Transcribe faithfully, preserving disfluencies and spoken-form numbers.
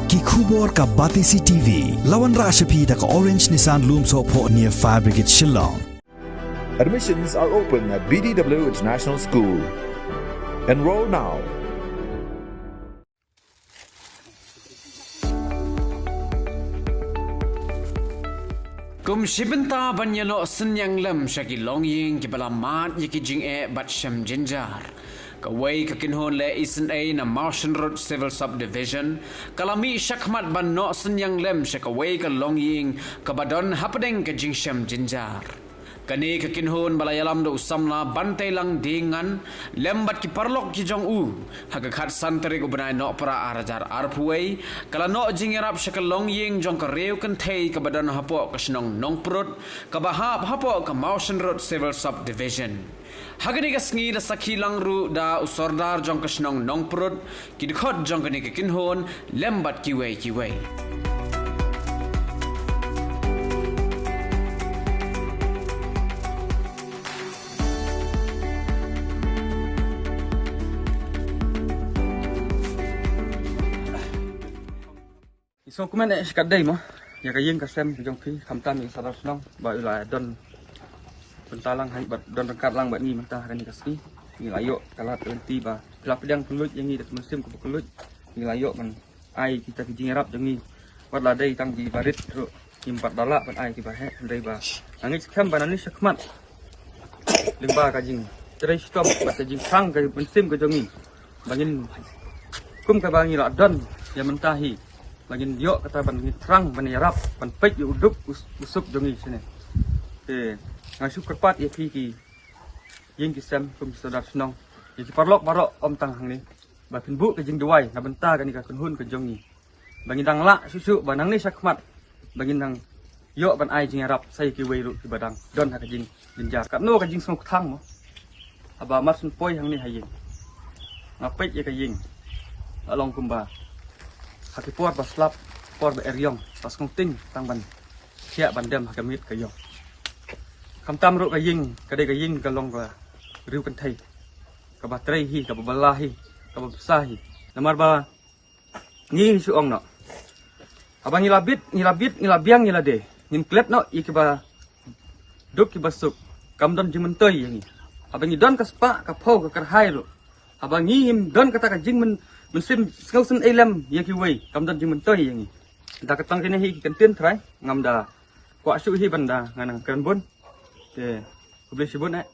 Ki khubor ka Batesi T V. La wanrah sha phi da ka Orange Nissan Lumsohphoh near Fire Brigade Shillong. Admissions are open at B D W International School. Enroll now. Kum shi bynta ban ïanoh synñiang lem sha ki longïing kiba la mad ïa ki jingeh bad shem jynjar, kawei ka kynhun leh isynei na Mawshynrut Civil Subdivision ka la mih shakhmat ban noh synñiang lem sha kawei ka longïing kaba don hapdeng ka jingshem jynjar. Kane ka kynhun ba la ïalam da u samla Banteilang Diengan lem bad ki paralok ki jong u, ha ka khatsan tarik u bnai Nohprah ar hajar arphew wei, ka la noh jingïarap sha ka longïing jong ka riew kynthei kaba don hapoh ka shnong Nongprut, kaba hap hapoh ka Mawshynrut Civil Subdivision. Ha kane ka sngi la sakhi lang ruh da u sordar jong ka shnong Nongprut, ki dkhot jong kane ka kynhun lem bad kiwei kiwei. Ngi sngewkmen eh shikatdei mo ïa ka ïing ka sem ka jong phi, khamtam ïa i sordar shnong ba u la don bynta lang ha, bad don ryngkat lang bad ngi mynta ha kane ka sngi. Ngi la ïoh ka lad ka lynti ba phi la pdiang kylluid ïa ngi da ka mynsiem kaba kylluid. Ngi la ïoh ban ai kita ki jingïarap jong ngi, wat la dei tang kiba rit ruh ngim pat da lah ban ai kiba heh, hynrei ba nga ngeit skhem ba nangne shakhmat lyngba ka jingtrei shitom bad ka jingthrang ka mynsiem ka jong ngi, ba ngin, kum kaba ngi la don ïa mynta hi, ba ngin ïoh kata ban ngin thrang ban ïarap ban peit ïa u duk u suk jong ngi shane. Te nga shu kyrpad ïa phi ki ïing ki sem kum ki sordar shnong, ïa ki paralok baroh, ym tang hangne, ba phin buh ka jingduwai na bynta kane ka kynhun ka jong ngi, ba ngin dang lah shuh shuh ba nangne shakhmat ba ngin dang ïoh ban ai jingïarap sa ïa kiwei ruh kiba dang don ha ka jingjynjar. Katno ka jingsngewkthang mo, haba mar shu poi hangne ha ïing, nga peit ïa ka ïing, la long kumba ha ki por ba slap, por ba eriong, ba sngewtyng tang ban thiah ban dem ha ka miet ka ïong. Khamtam ruh ka ïing ka dei ka ïing ka long ka riew kynthei, kaba trei hi, kaba bylla hi, kaba bsa hi. Namar ba ngi shu ong noh, haba ngi la bit, ngi la bit, ngi la biang, ngi la de, ngin klet noh ïa kiba duk kiba suk, kam don jingmyntoi ïa ngi. Haba ngi don ka spah ka phew ka kyrhai ruh, haba ngi ngim don kata ka jingmyn, mynsiem sngewsynei lem ïa kiwei, kam don jingmyntoi ïa ngi. Da ka tang kine hi ki kyntien, Trai, ngam da kwah shuh hi ban da ngan nang kren bun. Te khublei shibun eh.